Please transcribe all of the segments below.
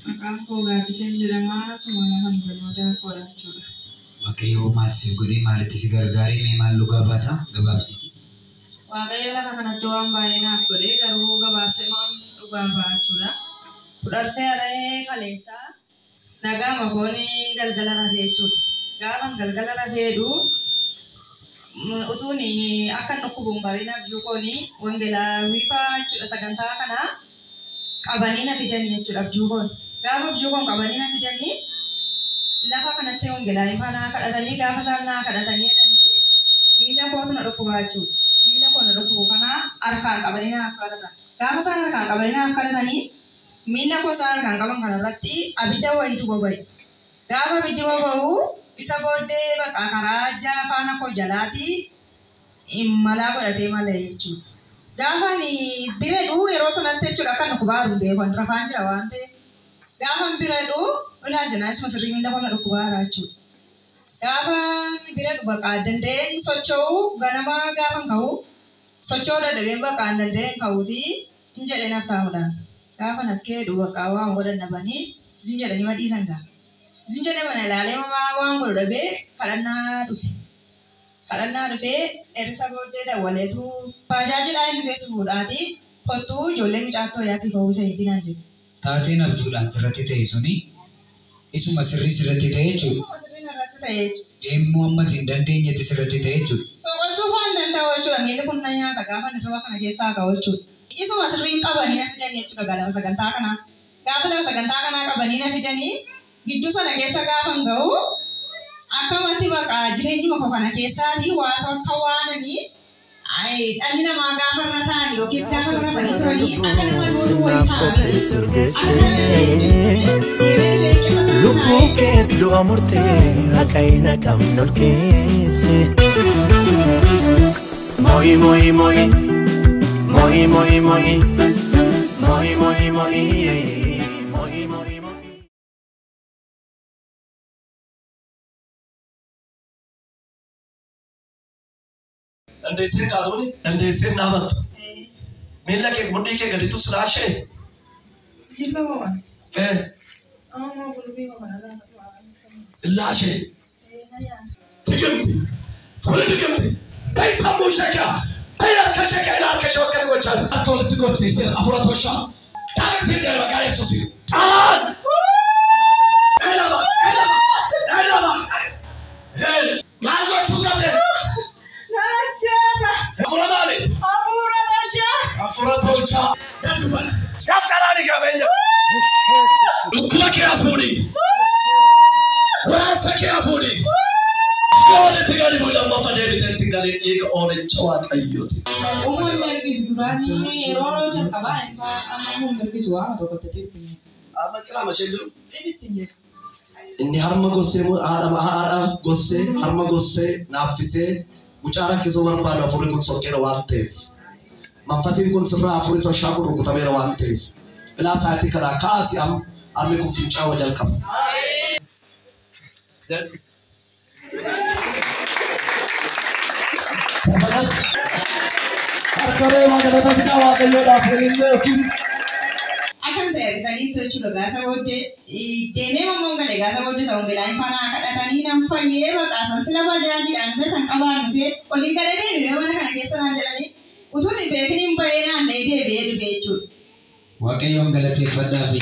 Maqaan koo Gaaddiseen jedhama. Sumana kan barnootaa koodha jechuudha. Waaqayyo maal siif godhee maalitti si gargaaree mee maal dhugaa baata gabaabsiti. Waaqayyo lafa kanatti waan baay'ee naaf godhee garuu gabaabsee waan dhugaa ba'a jechuudha. Fudhattee haree kaleessaa nagaa makoon galgala rafee jechuudha. Gaafan galgala rafeedhu utuun akka dhukkubuun bariin abjuu koon wangeelaa fa'aa jechuudha sagantaa kana qabanii na fidanii jechuudha abjuu koon. Gaafa abjuu koon qabanii na fidanii lafa kanatti wangeelaa fa'aa kadhatanii gaafa isaan naa kadhatanii jedhanii miila kootu na dhukkubaa jechuudha. Miila koo na dhukkubu kana harkaan qabanii naaf kadhatan. Gaafa isaan harkaan qabanii naaf kadhatanii miila koo isaan harkaan qaban kanarratti abidda wayiitu boba'e. Gaafa abiddi boba'u isa booddee baqa karaa jala faana koo jalaati malaa godhatee malee jechuudha. Gaafa biredhu yeroo sanatti jechuudha akka dhukkubaa jiru beekan rafaan jira waan ta'eef. Gaafa biredhu ilaa jenna isuma sirrii miila koo na dhukkubaa jira jechuudha. Gaafa biredhu baqa danda'een socho'u ganama gaafa ka'u socho'uu dadhabeen baqa danda'een ka'uuti hin jedhee naaf taa'uudhaan. Gaafa nafkee baqa waan godhan dhabanii zim jedhanii madhiisan gaafa. Zim jedhee mana ilaalee waan godhu dhabee kadhannaa dhufe. Kadhannaa dhufee erisa booddee dawwaleetu baajaajiidhaan inni dhufee fuudhaati kottuu ijoollee mucaattoo yaasii fa'uu isheetti naan jedhu. Taateen abjuudhaan sirratti ta'e suni isuma sirrii sirratti ta'e jechuudha. Isuma sirrii irratti ta'e jechuudha. Deemuu amma hin dandeenyetti sirratti ta'e jechuudha. Soqosuu fa'aa hin danda'u jechuudha. Miilli kun na nyaata gaafa inni rooba kana keessaa ka'u jechuudha. Isuma sirriin qabanii na fidanii jechuudha gaafa sagantaa kanaa. Gaafa lafa sagantaa kanaa qabanii na fidanii gidduu sana keessa gaafa hin ga'u akkamatti baqa jireenyi makoo kana keessaati waa tokko waananii dhalli namaa gaafa irra ta'an yookiis gaafa irra rafanii turanii akka nama duuduu wayii ta'anii Lubbuu kee du'a murtee haqa hin haqamne ol keesse. Mo'i mo'i mo'i mo'i mo'i mo'i mo'i mo'i mo'i mo'i mo'i mo'i. Dandeesseen kaatuni dandeesseen dhaabattu. Miila kee mudhii kee gaditu silaashee. Jilba boqon. Amma gulubii boqon. Laashee. Tikimti. Fuula tikimti. Kai sammuu sheekaa. Kai harka sheekaa ila harka sheekaa kan gochaa. Akka walitti gootee seera afura toshaa. Taa'ee seera maqaa Yesuusi. Ta'an. Elama elama elama. Maal gochuu qabde? Naracheesa. Afura maali? Hafuura toshaa. Afura tolchaa. Dandubala. Dabtaraani qabeenya. Dhukkuba kee hafuuri. Waraansa kee hafuuri. Oolatti gadi bu'u lammaffaa deebitee gadi dhiiga oolicha waaqayyooti. Uummanni mirgisu duraanii yeroo jalqabaa amma uummanni mirgisu waan tokko ta'etti. Amma cilama isheen jiru. Dhibitti hin jiru. Inni harma gossee haadha gossee harma gossee naaffisee mucaa rakkisuu barbaadu afurri kun sokkeera waan ta'eef. Manfasiin kun sirraa afurri toshaa kun rukutameera waan ta'eef. Bilaa sa'aatii kanaa kaasi amma harmi kun fincaa'uu jalqaba. Harka galata fidaa waaqayyoodhaaf yookiin Akkan ta'e argitanii jechuudha gaasa booddee deemee mammoon galee gaasa booddee isa wangeelaan faana kadhatanii nan fayyee baqaasan sila bajaajiidhaan dhufe san qabaan dhufee olii gara deemee mana kana keessa naan jedhanii utuun hin beekin hin bahee naanna'ee deebi'ee dhufe jechuudha. Waaqayyoon galateeffadhaa fi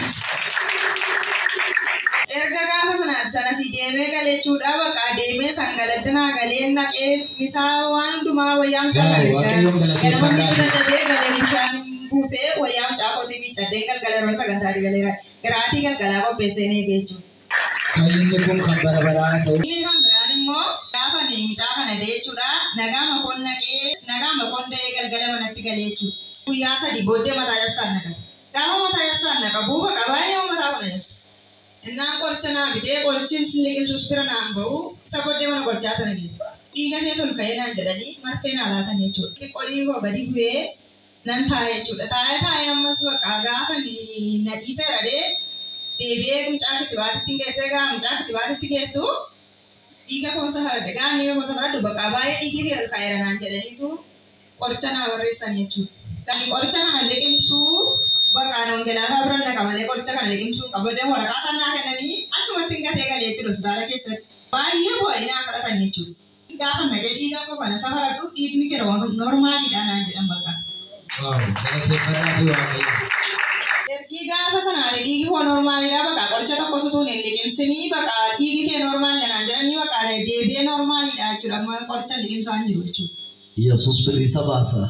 Erga gaafa sanaati sanasii deemee galee jechuudha baqa deemee san galaddanaa galee naqee misaa waan hundumaa wayyaa mucaa sana Waaqayyoon galateeffadhaa fi dadhabee galee bishaan buusee wayyaa mucaa kootii miiccadhee galgala yeroo sagantaatii galeera. Garaatii galgalaa qopheessee eegee jechuudha. Fayyinni kun kan bara baraa ta'u. Inni kan biraan immoo gaafa ni mucaa kana dee jechuudha nagaa makoon naqee nagaa makoon da'ee galgala manatti galee jechuudha. Guyyaa sadii booddee mataa cabsaan naqabe. Gaafa mataa cabsaan naqabu baqa baay'ee mataa kana cabsa. Innaan qoricha naa bitee qorichi liqimsuus bira naan ba'u isa booddee mana qorichaa tana geesse. Dhiiga kee tol ka'ee naan jedhanii marfee naa laatan jechuudha. Qorii koo gadi bu'ee nan taa'e jechuudha. Taa'ee taa'ee ammas baqa gaafa na dhiisa jedhee deebi'ee mucaa kittibaatitti geessee gaafa mucaa kittibaatitti geessu dhiiga koo safaradhe. Gaafa dhiiga koo safaradhu baqa baay'ee dhiigi kee ol ka'eera naan jedhaniitu qoricha naa barreessan jechuudha. Qoricha kana liqimsuu Bakka ani wangeelaa biran naqa malee qoricha kana liqimsuu hin qabu. Waraqaa isaan naa kennanii achumatti hin gatee galee jechuudha hospitaala keessatti. Baay'ee bu'anii naa kadhatanii jechuudha. Gaafa naqee dhiiga koo kana safaradhu dhiigni kee normaaliidha naan jedhan bakka. Waaw, galateeffannaa fi Waaqayyo. Ergii gaafa sanaan dhiigi koo normaaliidha bakka qoricha tokko sutuun hin liqimsinii bakka dhiigi kee normaaliidha naan jedhanii bakka deebi'ee normaaliidha jechuudha amma qoricha liqimsaa hin jiru jechuudha. Yesuus bilisa baasa.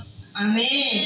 Ameen.